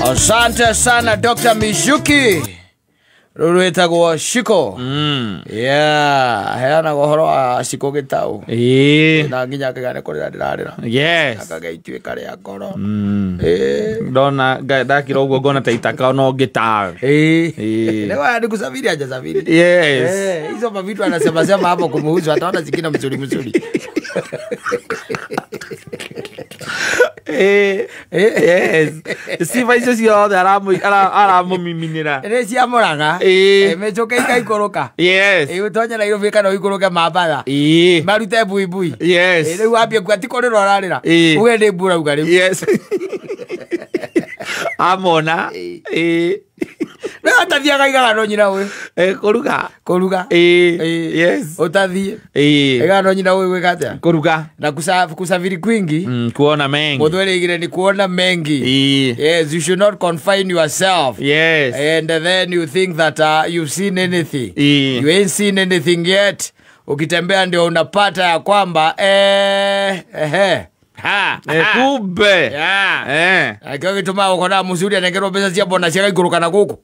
Asante sana Dr. Michuki. Rũrũ wĩtagwo Shiko. Yeah, heanaga ũhoro wa Shiko Gĩtaũ. Na nginya akĩgane kũrĩra ndĩrarĩra. Akagĩa ituĩka rĩa ngoro. Ndona ndakira ũguo ngona ta itaka no ngĩtawe. Leo ni kusafiri hajasafiri. Yes. Hizo mavitu anasema sema hapo kumuhusu ataona zingine mzuri mzuri. Yes. Sifa icio ciothe aramũmiminĩra. Nĩ cia Mũrang'a. Mĩcũke ikaikũrũka. Yes. Ũtonye Nairobi kana ũikũrũke Mambatha. Marute buibui. Yes. Rĩu wambie kuga ti kũrĩra ũrarĩra. Uge nĩ mbu ũrauga rĩu. Yes. Amona. Rĩu ũtathiaga igaga no nyina ũyũ. Kũruga. Kũruga. Yes. Ũtathiĩ. Igaga no nyina ũyũ gwĩka atĩa? Kũruga. Na kusafiri kwingi. Kuona mengi. Mũthweri ni kuona mengi. Yes, you should not confine yourself. Yes. And then you think that you've seen anything. You ain't seen anything yet. Ukitembea ndio unapata ya kwamba ha. Kumbe. Yeah. Akĩo gĩtũmaga ũkona mũcuri anengerwo mbeca cia bona ciagaikũrũka na gũkũ.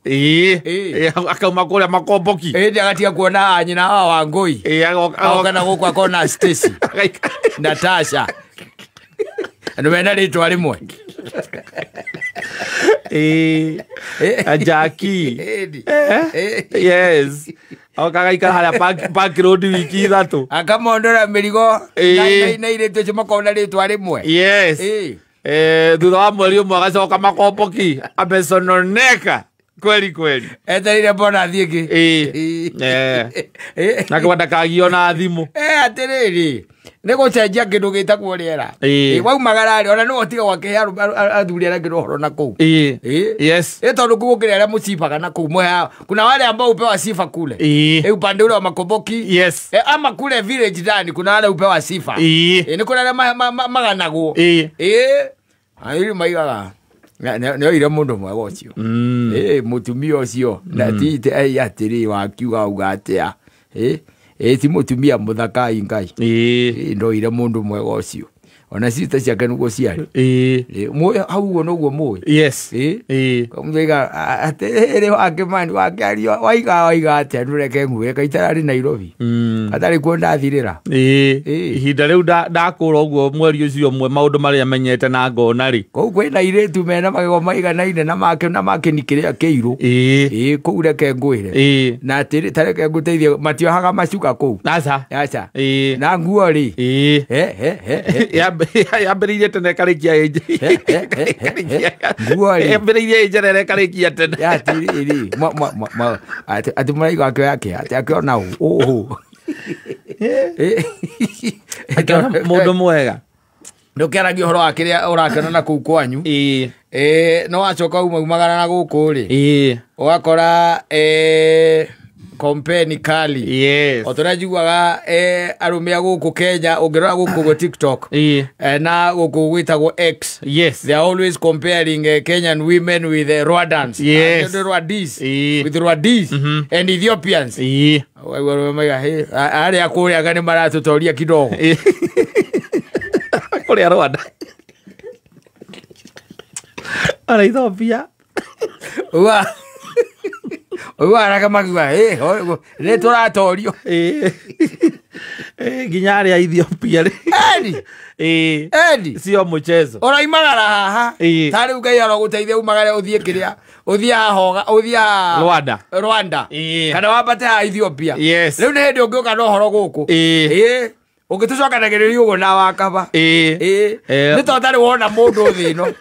Akauma kũrĩa makomboki. Ĩndĩ agatiga kuona nyina wa Wangũi. Agoka na gũkũ akona Stacy. Natasha. Andũ mena rĩtwa rĩmwe. Jackie. Yes. Akagaikara harĩa Park Road wiki ithatũ. Akamondora mĩrigo na irĩtu icio makona rĩtwa rĩmwe. Yes. Thutha wa mweri ũmwe agacoka makomboki amesononeka kweli kweli. Etereire mbona athiĩ ĩngĩ. Na kwenda ndakagio na thimũ. Atĩrĩrĩ nĩ gũcenjia kĩndũ gĩtagwo rĩera. Waumagara rĩ ona nĩwe ũtigagwo akĩhe athuri arĩa angĩ ũhoro na kũu. Yes. Tondũ kũu gũkĩrĩ arĩa mũcibaga na kũu mũheaga. Kuna wale ambao upewa sifa kule. Upande ule wa Makomboki. Yes. Ama kule village ndani kuna wale upewa sifa. Nĩ kũrĩ arĩa maganagwo. Airi maigaga. Nĩ oire mũndũ mwega ũcio. Mũtumia ũcio na ti atĩrĩ wakiuga uga atĩa. Ti mũtumia mũthaka Ngai. Ndoire mũndũ mwega ũcio. Ona cita ciake nĩguo ciarĩ. Hau ũguo noguo mũĩ. Yes. Kamũiga atĩrĩrĩ wake mani wakĩaria waiga waiga atĩa ndũreke ngwĩre kaitararĩ Nairobi. Atarĩ kuo ndathirĩra. Ihinda rĩu ndakũra ũguo mweri ũcio ũmwe maũndũ marĩa menyete na ngona rĩ. Kũu kwĩna airĩtu mena magego maiganaine na make na makĩni kĩrĩa kĩirũ. Kũu reke ngwĩre. Na atĩrĩ ta reke ngũteithie matiohaga macuka kũu. Aca. Aca. Na nguo rĩ. Yambĩrĩirie tene ĩkarĩkia yambĩrĩirie ĩnjerere ĩkarĩkia tene. Atĩrĩrĩ atĩ mũraigua akĩoya kĩ atĩ akĩona ũũ. Akĩona mũndũ mwega. Ndũkĩaragia ũhoro wa kĩrĩa ũrakĩona na kũu kwanyu. No wacoka umaumagara na gũkũ rĩ. Ũgakora kompeni kali. Yes. O tũrĩa arũme a gũkũ Kenya ũngĩrora gũkũ gwa TikTok na gũkũ gwĩtagwo X. Yes. They are always comparing Kenyan women with Rwandans. Yes. The Rwandese. With Rwandese and Ethiopians. Arĩa kũrĩa anga nĩ maratũtoria kidogo. Kũrĩa Rwanda. Ona Ethiopia. Ũguo araka makiuga nĩ tũratorio. Nginya arĩa Ethiopia rĩ. Eni. Sio mchezo. Ũraimagara haha. Ta rĩu Ngai arogũteithia umagare ũthiĩ kĩrĩa. Ũthiĩ haha ũthiĩ haha Rwanda. Rwanda. Kana wambate haha Ethiopia. Yes. Rĩu nĩ hĩndĩ ũngĩũka na ũhoro gũkũ. Ũngĩtũcokanagĩrĩria ũguo na wakaba. Nĩ to ũtarĩ wona mũndũ thĩ ĩno.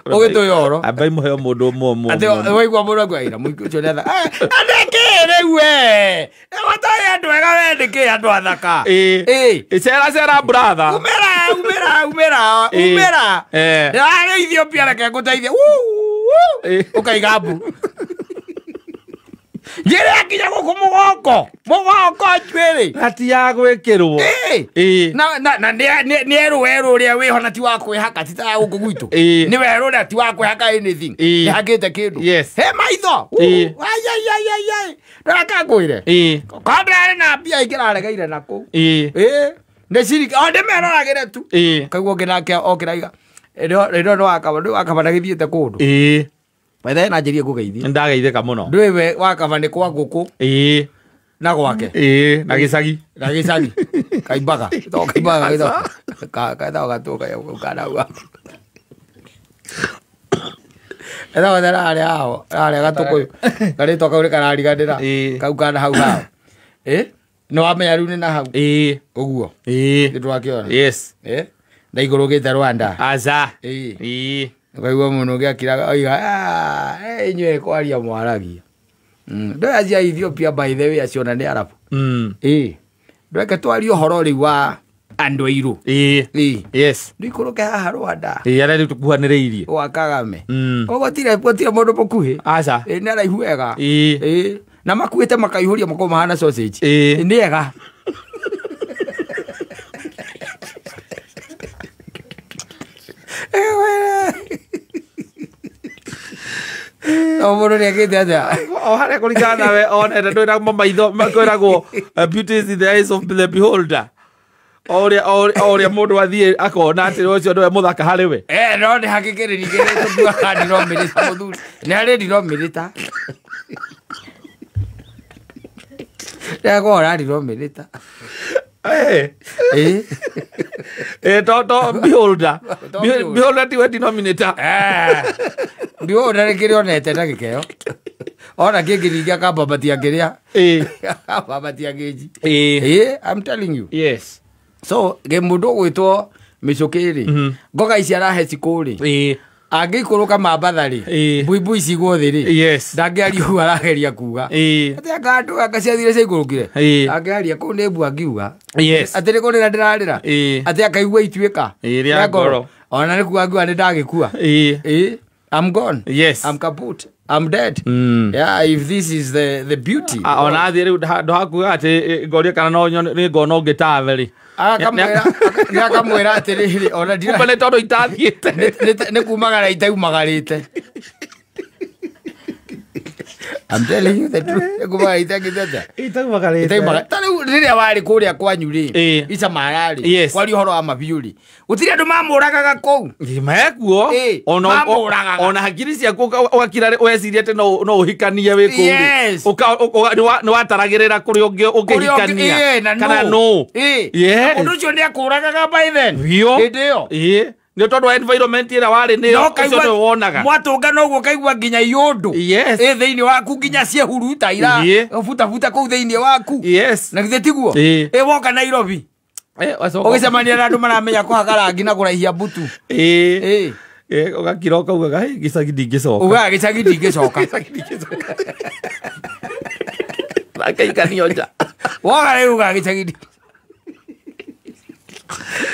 Ũgĩtũhe ũhoro. Ambai mũheo mũndũ ũmwe. Atĩ waigua mũndũ akiuga ĩra mũingĩ ũcio nĩ athaka. Nĩkĩ rĩu we? Gũtarĩ andũ ega we nĩkĩ andũ athaka? Cera cera brother. Umĩra umĩra umĩra umĩra. Ndĩrarĩ Ethiopia reke ngũteithie. Ũkaiga mbu. Njĩra yakinya gũkũ mũgongo. Mũgongo njuĩrĩ. Na ti ya gwĩkĩrwo. Na nĩ erũ werũ ũrĩa wĩho na ti wa kwĩhaka ti ta ya gũkũ gwitũ. Nĩ werũ ũrĩa ti wa kwĩhaka anything. Nĩ hakĩte kĩndũ. Yes. He maitho. Ai. Ndũreka ngwĩre. Korwo ndĩrarĩ na mbia ingĩraregeire na kũu. Nĩ ciringi o ndĩmeroragĩre tu. Kaiguo ũngĩ nake okĩra aiga. Ĩno no wakaba ndũĩ wakaba ndagĩthiĩte kũndũ. Ĩĩ. Wethe na njĩrie ngũgeithie. Ndageithĩka mũno. Ndũĩ we wakaba nĩ kwa ngũkũ. Ĩĩ. Na gwake. Ĩĩ, na gĩcagi. Na gĩcagi. Kaimbaga. To kaimbaga gĩtho. Ka ka gatũka ya kana. Etha wethe rarĩa hao, rarĩa gatũkũyũ. Karĩtwa kau nĩkarariganĩra. Kau kana hau hao. Ĩ? Nĩ wamenya rĩu nĩ na hau. Ĩĩ. Ũguo. Ĩĩ. Nĩtwakĩona. Yes. Ĩ? Na igũrũkĩte Rwanda. Aca. Ĩĩ. Ĩĩ. Ũkaigua mũndũ ũngĩ akiraga oiga, inyuĩ kwaria mwaragia. Ndũĩ acio a Ethiopia by the way acio ona nĩ Arabu. Ĩĩ. Ndweke twarie ũhoro rĩu wa andũ airũ. Ĩĩ. Ĩĩ. Yes. Ndũikũrũke haha Rwanda. Ĩĩ, arĩa rĩu tũkuhanĩrĩirie. Gwa Kagame. Koguo gũtirĩ mũndũ mũkuhĩ. Aca. Ĩĩ, nĩ araihu wega. Ĩĩ. Ĩĩ. Na makuĩte makaihũria makorwo mahana sausage. Ĩĩ. Nĩ ega. No mũndũ nĩekĩte atĩa? O harĩa kũringana nawe onete ndwĩragwo maitho kwĩragwo beauty is in the eyes of the beholder. O ũrĩa mũndũ athiĩ akona atĩ ũcio nĩwe mũthaka harĩ we. No nĩ hakĩkĩrĩria kĩrĩa tũkuaga ndiromirĩta mũthuri. Nĩ harĩ ndiromirĩta. Ndakora ndiromirĩta. To beholder. Beholder tiwe denominator. Beholder nĩ kĩrĩa onete na gĩkeo. Ona kĩngĩringia akambambatia kĩrĩa. Akambambatia gĩji. I'm telling you. Yes. So, mũndũ ũgwĩtwo Mĩcũkĩ rĩ, ngoga ici arahe cikũ rĩ, angĩikũrũka Mambatha rĩ, mbuibui cigwo thĩ rĩ, Yes. ndangĩaria ũguo arageria kuga. Atĩ anga andũ anga ciathire ciaikũrũkire. Angĩaria kũu nĩ mbu angiuga. Yes. Atĩ nĩ kũrĩra ndĩrarĩra. Atĩ akaigua ituĩka. Rĩa ngoro. Ona nĩ kuga angiuga nĩ ndagĩkua. I'm gone. Yes. I'm kaput. I'm dead. Yeah, if this is the beauty. Ona athiĩ rĩu ndũhakuga atĩ ngorie kana no nĩ ngona ũngĩ tawe rĩ. Akamwĩra atĩrĩrĩ, ona ndira. Kumbe nĩ tondũ itathiĩte. Nĩ kumagara itaumagarĩte. I'm telling you the truth. Nĩ kumagara itangĩte. Itaumagarĩte. Ta rĩu rĩrĩa warĩ kũrĩa kwanyu rĩ, Icamara rĩ, kwaria ũhoro wa mabiũ rĩ, gũtirĩ andũ mamũragaga kũu. Mekuo. Ona hakiri ciaku ũgakira weciria atĩ no ũhikanie wĩ kũu rĩ. Nĩ wataragĩrĩra kũrĩa ũngĩhikania. Kana nũ. Ũndũ ũcio nĩ akũragaga by then. Hĩndĩ ĩyo. Nĩ tondũ wa environment ĩrĩa warĩ nĩyo ũcio nĩwe wonaga. Mwatũngana ũguo ũkaigua nginya iũndũ. Yes. Ĩ thĩinĩ waku nginya ciehuruta ira butabuta kũu thĩinĩ waku. Yes. Na githĩ tiguo? Ĩ woka Nairobi. Ũgĩcemania na andũ maramenya kũhaka rangi na kũraihia mbutu. Ũgakira ũkaugaga gĩcagi ndingĩcoka. Ugaga gĩcagi ndingĩcoka. Gĩcagi ndingĩcoka. Akaikanio nja. Woka rĩu ugaga gĩcagi ndingĩcoka.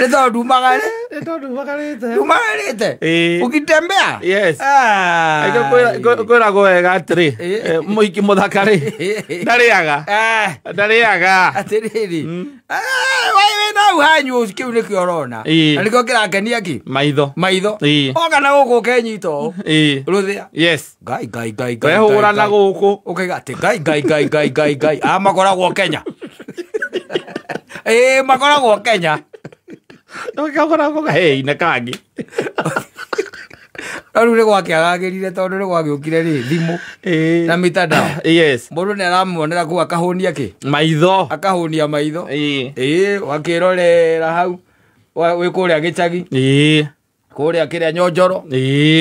Nĩ tondũ ndumagarĩte. Ndumagarĩte. Ũgĩtembea. Yes. Kwĩragwo wega atĩrĩ, mũhiki mũthaka rĩ, ndarĩaga. Ndarĩaga. Atĩrĩrĩ. Wĩ nau hanyu kĩu nĩkĩo ũrona. Na nĩkĩo kĩrakenia kĩ? Maitho. Maitho. Oka na gũkũ ũkenyita ũũ. Rũthĩa. Yes. Ngai ngai ngai ngai. Wehũra na gũkũ. Ũkaiga atĩ ngai ngai ngai ngai ngai ngai. Aya makoragwo Kenya. Makoragwo Kenya. Hei, na kangĩ. No rĩu nĩ gwakĩagagĩrire tondũ nĩ gwagĩũkire rĩ thimũ na mitandao. Yes. Mũndũ nĩ aramuonera kũu akahũnia kĩ? Maitho. Akahũnia maitho. Ĩĩ, wakĩrorera hau wĩ kũrĩa gĩcagi. Kũrĩa kĩrĩa Nyonjoro.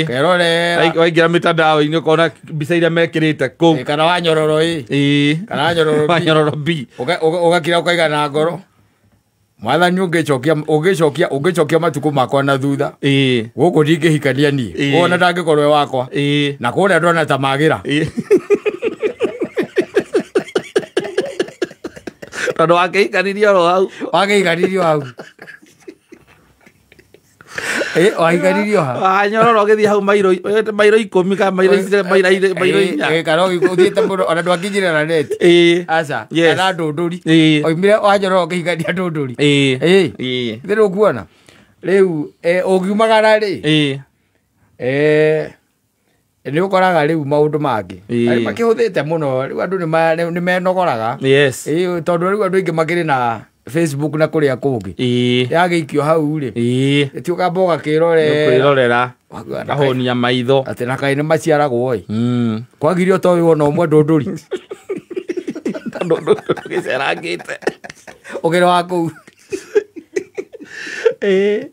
Kerorera. Waingĩra mitandao-inĩ ũkona mbica iria mekĩrĩte kũu. Kana wa Nyororo ĩ. Kana wa Nyororo B. Wa Nyororo B. Ũgakira ũkaiga na ngoro. Mwathani ũngĩcokia matukũ makwa na thutha. Gũkũ ndingĩhikania niĩ. Wona ndangĩkorwo e wakwa. Na kũrĩa ndona ta magĩra. Tondũ wakĩhikanirie oro hau. Wakĩhikanirie hau. Wahikanirio ha? Nyororo ũgĩthiĩ hau mairo 10 kana mairo 4. Kana ũthiĩte mũno ona ndwakinyire na neti. Aca. Kana ndũndũri. Oimire wa Nyororo ũkĩhikania ndũndũri. Githĩ ndũkuona? Rĩu ũngiumagara rĩ, nĩ ũkoraga rĩu maũndũ mangĩ. Arĩa makĩhũthĩte mũno, rĩu andũ nĩ menogoraga. Yes. Tondũ rĩu andũ aingĩ makĩrĩ na Facebook na kũrĩa kũngĩ. Ĩĩ. Yagĩikio hau rĩ. Ĩĩ. Ĩtiũkamba ũgakĩrorera. Kwĩrorera. Kahũnia maitho. Atĩ na kaĩ nĩ maciaragwo ĩ. Kwagirio to wĩ wona ũmwe ndũndũri. Gĩcerangĩte. Ũkĩrĩ wa kũu. Ĩĩ.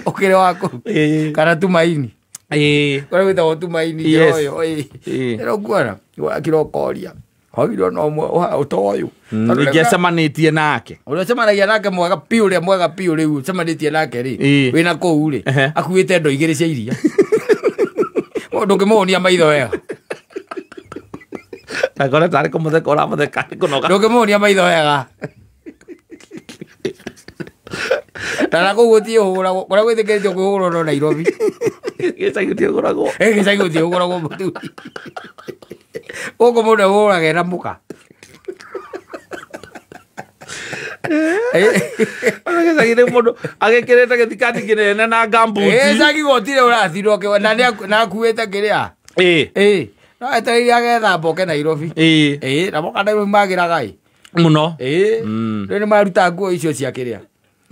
Ũkĩrĩ wa kũu. Ĩĩ. Kana Tumaini. Ĩĩ. Kũrĩa gwĩtagwo Tumaini Yes. njĩra ĩyo. Ĩĩ. Ĩno nguona wakira ũkoria. Kwagire ona ũmwe ũtoyũ. Ningĩ acemanĩtie nake. Ũrĩa ũcemanagia nake mwega piũ ũrĩa mwega piũ rĩu ũcemanĩtie nake rĩ. Ĩĩ. Wĩna kũu rĩ. Ehe. Akuĩte ndo igĩrĩ cia iria. Ndũngĩmũhũnia maitho wega. Ngakora tarĩ kũmũtheka ũramũtheka nĩ kũnoga. Ndũngĩmũhũnia maitho wega. Na kũu gũtiĩ hũragwo. Kũrĩa gwĩtĩkĩrĩtio kwĩhũrwo no Nairobi. Gĩcagi gũtiĩhũragwo. Gĩcagi gũtiĩhũragwo mũthuri. Gũkũ mũndũ ehũraga ena mũka. Gĩcagi nĩ mũndũ agĩkĩrĩte gĩthikati kĩnene na ngambuti. Gĩcagi gũtirĩ ũrathirwo na akuĩte kĩrĩa. Ĩĩ. Ĩĩ. No etereire agethamba oke Nairobi. Ĩĩ. Ĩĩ, na moka Nairobi magĩraga ĩ. Mũno. Ĩĩ. Rĩu nĩ maruta nguo icio cia kĩrĩa.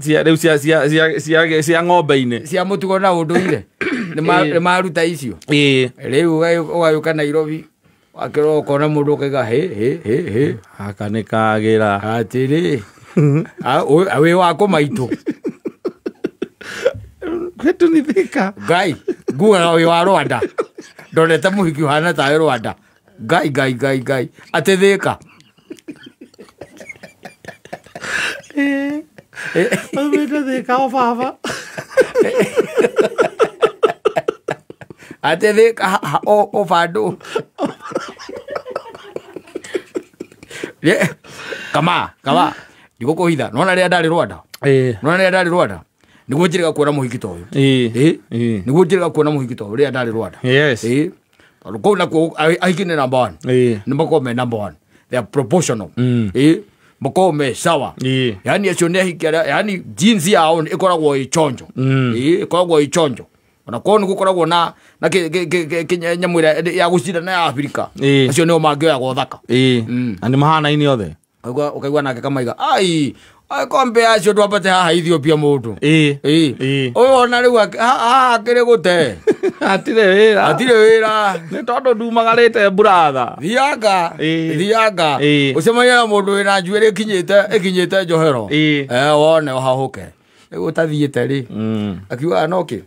Cia rĩu cia ng'ombe-inĩ. Cia mũtugo na ũndũire. Nĩ maruta icio. Ĩĩ. Rĩu ũgagĩũka Nairobi. Wakĩrwo ũkona mũndũ ũkaiga hĩ hĩ hĩ hĩ. Gaka nĩ kagĩra. Atĩrĩ. Wĩ wakũ maitũ. Kwetu nĩ Thika. Ngai, ngugaga wĩ wa Rwanda. Ndonete mũhiki ũhana tawe Rwanda. Ngai ngai ngai ngai. Atĩ Thika. Ĩĩ. Aumĩte Thika o baba. Atĩ Thika o bandũ. Kama, kama. Ndigũkũhitha. Nĩwona rĩrĩa ndarĩ Rwanda. Ĩĩ. Nĩwona rĩrĩa ndarĩ Rwanda. Nĩguo njĩrĩga kuona mũhiki ta ũyũ. Ĩĩ. Ĩĩ. Nĩguo njĩrĩga kuona mũhiki ta ũyũ rĩrĩa ndarĩ Rwanda. Yes. Ĩĩ. Tondũ kũu nakuo ahiki nĩ number 1. Ĩĩ. Nĩ makoragwo me number 1. They are proportional. Ĩĩ. Makoragwo me sawa. Ĩĩ. Yaani acio nĩ ahiki arĩa yaani jeans yao ĩkoragwo ĩ chonjo. Ĩĩ, ĩkoragwo ĩ chonjo. Ona kũu nĩ gũkoragwo na nyamũ ĩrĩa ya gũcindana ya Afrika. Ĩĩ. Acio nĩo mangĩoyaga ũthaka. Ĩĩ. Na nĩ mahanaine othe. Ũkaigua nake kamaiga ai kombe acio twambate haha Ethiopia mũndũ. Ĩĩ. Ĩĩ. Ĩĩ. Ũyũ ona rĩu haha akĩrĩ gũte. Hatirĩ wĩra. Hatirĩ wĩra. Nĩ tondũ ndumagarĩte mburatha. Thianga. Ĩĩ. Thianga. Ĩĩ. Ũcemanie na mũndũ wĩna njuĩrĩ ĩkinyĩte njohero. Ĩĩ. Wone ũhahũke. Rĩu ũtathiĩte rĩ. Akiugaga no kĩ?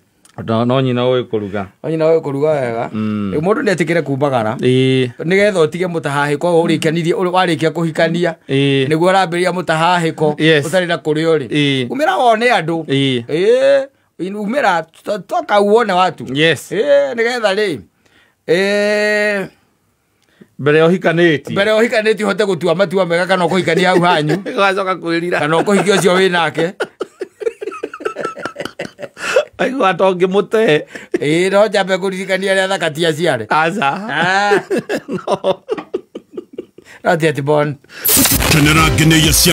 No nyina ũĩ kũruga. No nyina ũĩ kũruga wega. Rĩu mũndũ nĩ etĩkĩre kumbagara. Ĩĩ. Nĩgetha ũtige mũtahahĩko ũrĩkanirie warĩkia kũhikania. Ĩĩ. Nĩguo ũrambĩrĩria mũtahahĩko Yes. ũtarĩ na kũrĩa ũrĩ. Ĩĩ. Umĩra wone andũ. Ĩĩ. Ĩĩ. Umĩra toka uone watu. Yes. Ĩĩ, nĩgetha rĩ. Ĩĩ. Mbere ũhikanĩtie. Mbere ũhikanĩtie ũhote gũtua matua mega kana ũkũhikania hau hanyu. Ũgacoka kwĩrira. Kana ũkũhikia ũcio wĩ nake. Aigua ta ũngĩmũte. Ĩĩ, no njambe kũririkania arĩa thaka ti aciare. Aca. No. No ti ati bon. Kenera ngeneia.